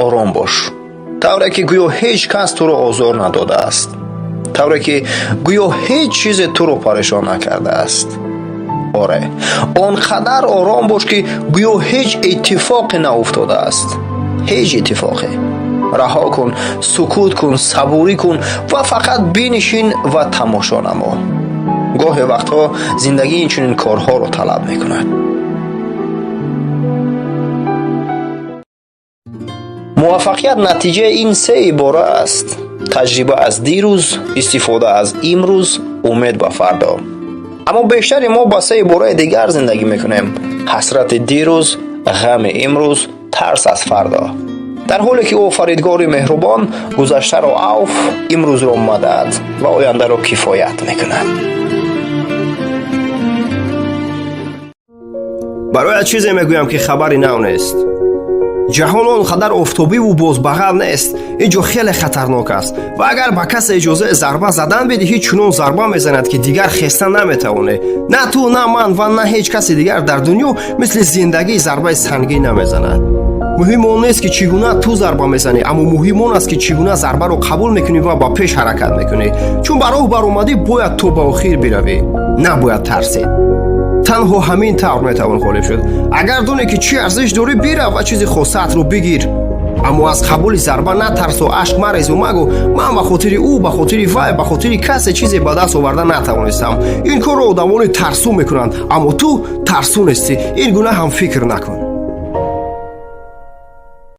Ором бош, тавре ки гӯё ҳеҷ кас туро озор надодааст, тавре ки гӯё ҳеҷ чизе туро парешон накардааст. Оре, он қадар ором бош, ки гӯё ҳеҷ иттифоқе науфтодааст, ҳеҷ иттифоқе. Раҳо кун, сукут кун, сабурӣ кун ва фақат бинишин ва тамошо намо. Гоҳе вақтҳо зиндагӣ инчунин корҳоро талаб мекунад. Муваффақият натиҷаи ин се ибора аст: таҷриба аз дирӯз, истифода аз имрӯз, умед ба фардо. Аммо бештари мо ба се ибораи дигар зиндагӣ мекунем: ҳасрати дирӯз, ғами имрӯз, тарс аз фардо. Дар ҳоле ки офаридгори меҳрубон гузаштаро авф, имрӯзро мадад ва ояндаро кифоят мекунад. Барояд чизе мегӯям, ки хабари нав нест. Ҷаҳон он қадар офтобиву бозбағал нест. Ин ҷо хеле хатарнок аст ва агар ба касе иҷозаи зарба задан бидиҳӣ, чунон зарба мезанад, ки дигар хеста наметавонӣ. На ту, на ман ва на ҳеҷ каси дигар дар дунё мисли зиндагӣ зарбаи сангин намезанад. Муҳим он нест, ки чӣ гуна ту зарба мезанӣ, аммо муҳим он аст, ки чӣ гуна зарбаро қабул мекунӣ ва ба пеш ҳаракат мекунӣ. Чун ба роҳ баромадӣ, бояд то ба охир биравӣ, набояд тарсид. Танҳо ҳамин тавр метавон ғолиб шуд. Агар донӣ, ки чӣ арзиш дорӣ, бирав ва чизи хосаатро бигир, аммо аз қабули зарба натарсу ашк марезу магӯ: «Ман ба хотири ӯ, ба хотири вай, ба хотири касе чизе ба даст оварда натавонистам». Ин корро одамони тарсу мекунанд, аммо ту тарсу нестӣ. Ин гуна ҳам фикр накун.